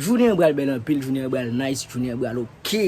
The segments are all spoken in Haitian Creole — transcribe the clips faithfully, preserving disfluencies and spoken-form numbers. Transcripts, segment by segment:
Jounen an pral bèl anpil, jounen an pral nice, jounen an pral oke.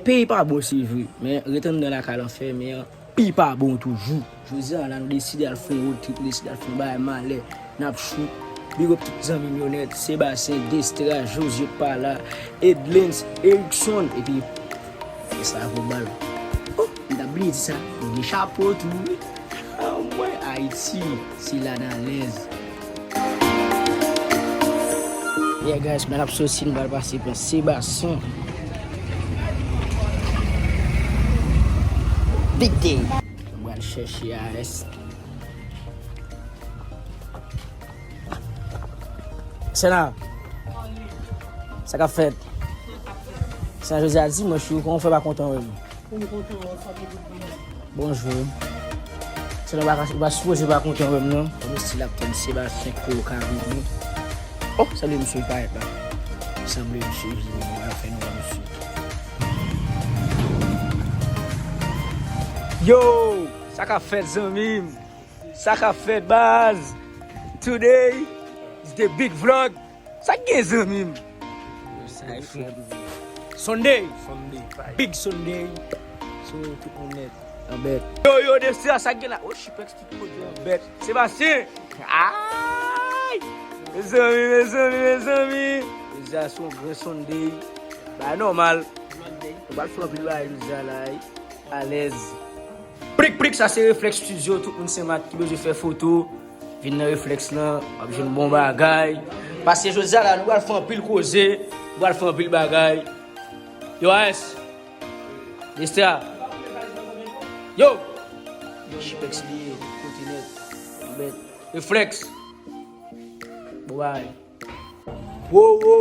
Peyi pa bon se vre, men ret anndan lakay la fè, men an pi pa bon toujou. Jodi a la nou deside al fè yon road trip, nou deside al fè yon bagay malè. N ap shoot. Big up tout zanmi m yo nèt, Sebastien, Destra, Josué k pa la, Edlens, Erickson, epi Esavo bal. Oh, m t ap bliye di sa. M gen chapo tou wi. Anmwey, Ayiti, se la n alèz. Yeah guys, men n ap soti, n pral pase pran Sebastien. Big day. Mwen al chèche A S. Sena, sa k ap fèt? Sena, jodi a dimanch wi, kòman w fè pa kontan wè m? Bonjou. Sena pa ka, ou pa sipoze pa kontan wè m non. Kòm si l ap tann Sebastien pou yo ka vini. Oh, sanble misye parèt la. Sanble misye vini, mwen fè nou wè misye. Yo, sa k ap fèt zanmi m? Sa k ap fèt baz? Today is the big vlog. Sa k gen zanmi m? Sa k fèt? Sunday. Sunday. Big Sunday. So tout moun nèt. An bèt. Yo, yo, Destra, sa k gen la? Oh, Chipex tout kote an bèt. Sebastien. Ay! Mezanmi, mezanmi, mezanmi. Jodi a se yon gran Sunday. Bagay nòmal. Nou pral fè anpil bagay jodi a la. Alèz. Prik, prik, sa se Reflex Studio. Tout moun Senmak ki bezwen fè foto, vin nan Reflex lan, w ap jwenn bon bagay. Paske jodi a la, nou pral fè anpil koze, nou pral fè anpil bagay. Yo, A S, Destra. Yo! Chipex li ye, kote nèt. Bèt. Reflex. Bon bagay. Wo, wo,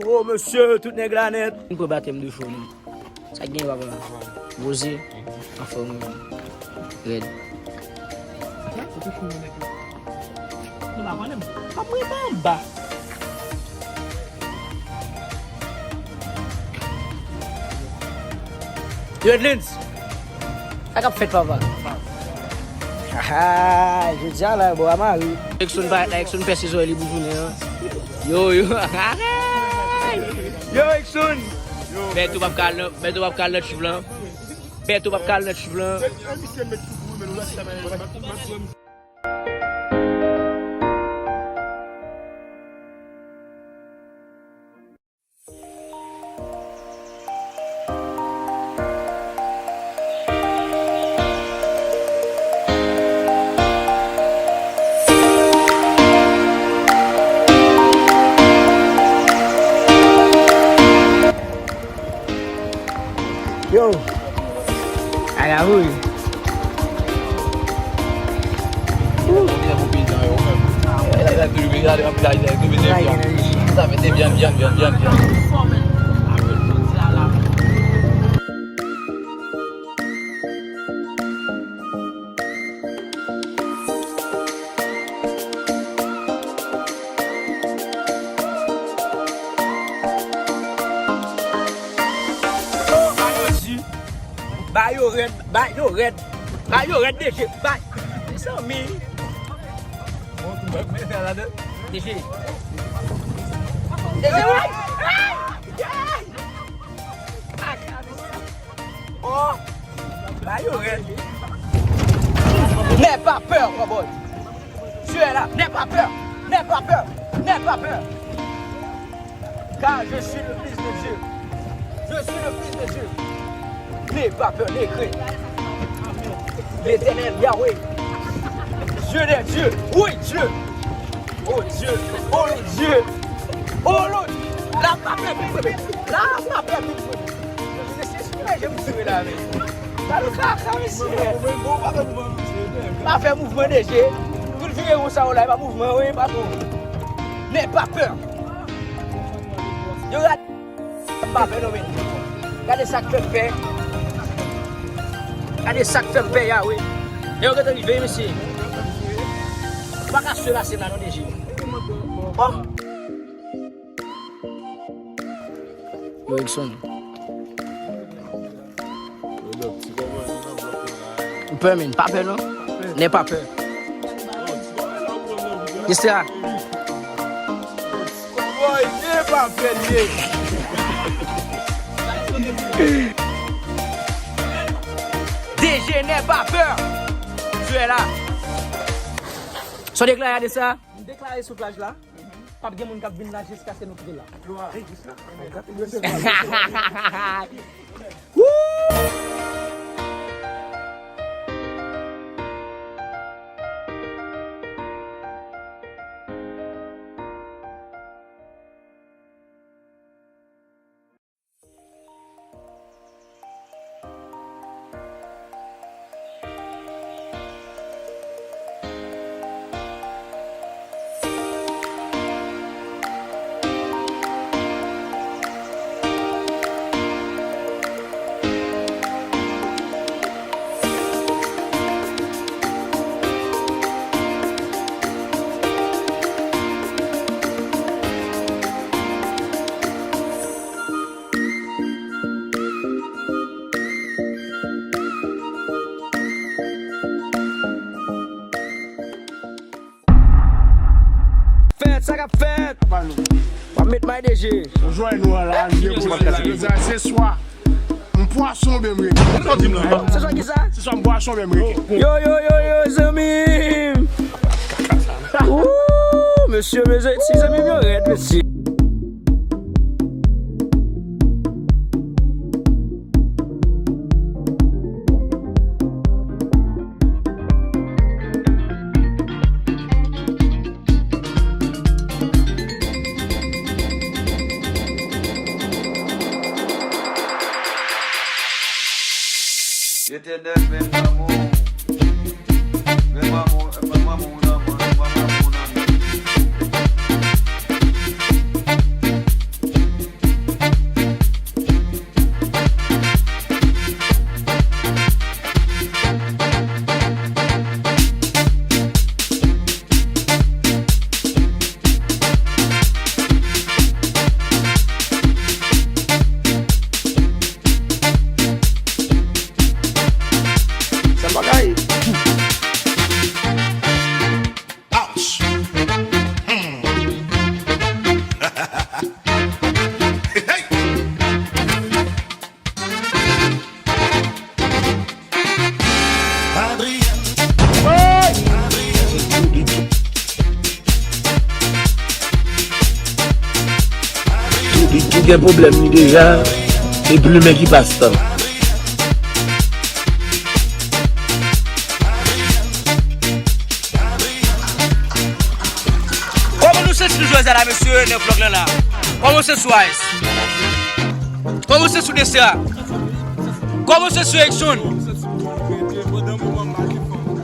wo, mesye, tout nèg la nèt. M pran batèm de fò, non. Sa k gen, papa? Poze. Anfòm, wi. Rèd. Non, pa konnen m. Pa mwen pa anba. Yo, Edlins. Sa k ap fèt, papa? Haha, jodi a la, bò a mari. Exxon parèt la, Exxon pèse zòrèy li pou jounen an. Yo, yo. Yo, Exxon. Bèto p ap kal nan, Bèto p ap kal nan tchif lan. Bèto p ap kal nan tchif lan. Yo. Ala wi. Ba yo rèd, ba yo rèd, ba yo rèd, D J, ba, mezanmi. D J. D J, wè. Oh! Ba yo rèd. N'aie pas peur, cowboy. Tu es là. N'aie pas peur. N'aie pas peur. N'aie pas peur. Car je suis le fils de Dieu. Je suis le fils de Dieu. N'aie pas peur, n'aie crainte. L'Éternel, Yahweh. Dieu des dieux. Oui, Dieu. Oh Dieu. Oh Dieu. Oh Lord. La pa pè vin premye. La pa pè vin premye. Mesye, si mwen jem tire la, men. Sa nou kaka, mesye. Pa fè mouvman, mesye. Pa fè mouvman, D J. Tout vire konsa, w la, e pa mouvman, wi, patwon. N'aie pas peur. Yo, gade. M pa pè, non, men. Gade sa k fè m pè. Gade sa k fè m pè, Yahweh. Lè yo gentan rive, mesye. Ou pa ka swe pase m la, non, D J. Oh! Yo, Exxon. Ou pè, men. Pa pè, non. N'aie pas peur. Destra. Dejenè pa pè. Tu es là. Sa w deklare de sa? M deklare sou plaj la, p ap gen moun k ap vin la jiskaske nou kite la. Fèt, sa k ap fèt? W ap met may deje. Ou jwenn nou an la, nou depoze la. Jodi a se swa m pwason oubyen m reken. Se swa ki sa? Se swa m pwason oubyen m reken. Yo, yo, yo, yo, zanmi m. Ooh, mesye, mesye, ti zanmi m yo rèd, mesye. Letènèl, men lanmou, men lanmou, men lanmou nan mwen, men lanmou nan mwen. Sèl bagay. Ouch! Hmm. Hey! Tou, tou gen pwoblèm li deja, se plimen ki pas tan. Kòman nou santi nou jodi a la, mesye, nan vlòg lan la? Kòman w santi w, Ice? Kòman w santi w, Destra? Kòman w santi w, Exxon?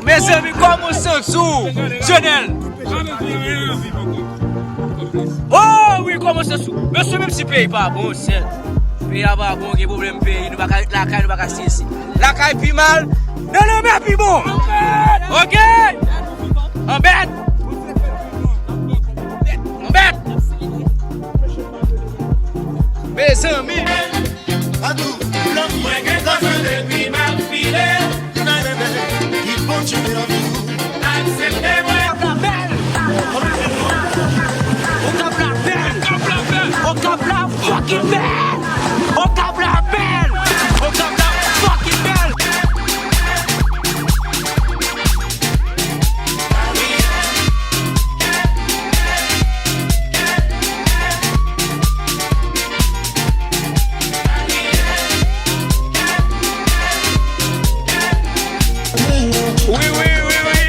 Mezanmi, kòman w santi w, Dionel? Oh wi, kòman w santi w? Mesye, menm si peyi pa bon, sèl. Peyi a pa bon, gen pwoblèm peyi, nou pa ka ret lakay, nou pa ka sezi. Lakay pi mal, nan lanmè pi bon. Ok? Anbèt! Anbèt! Mezanmi! Adou, lanmou, mwen gentan fè depi m ap file. Ki Bondye te nan vi w. Aksepte mwen. Okap la bèl! Okap la bèl! Okap la fucking bèl! Okap la bèl! Okap la fucking bèl! Wi, wi, wi, wi.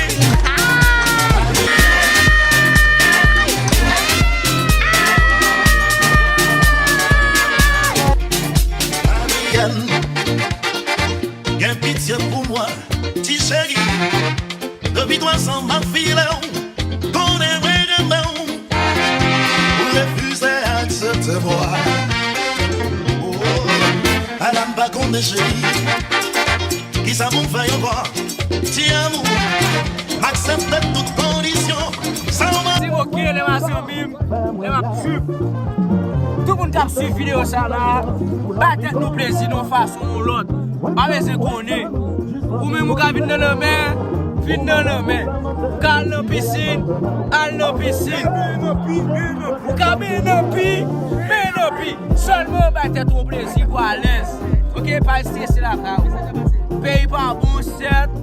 Gen pitye pou mwen, ti cheri. Depi twazan m ap file w, konnen mwen renmen w. Ou refize aksepte mwen. Oh, ala m pa konnen cheri. Kisa pou m fè ankò? Ti amou, m aksepte tout kondisyon. Sa w mande. Di ok, lè m a zanmi m, lè m ap swiv. Tout moun k ap swiv videyo sa la, bay tèt nou plezi nan yon fason ou lòt. Pa bezwen konnen. Ou menm ou ka vin nan lanmè, Vin nan lanmè. Ka al nan pisin, al nan pisin. Ou ka benyen nan pi, benyen nan pi. Sèlman bay tèt ou yon plezi pou alèz. Ok, pa strese lakay ou. Peyi pa bon, sèt.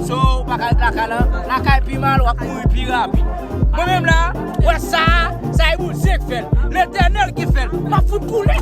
So, ou pa ka ret lakay la. Lakay pi mal, w ap mouri pi rapid. Mwen menm la, wè sa, sa e Bondye k fè l. Letènèl ki fè l. M ap fout koule.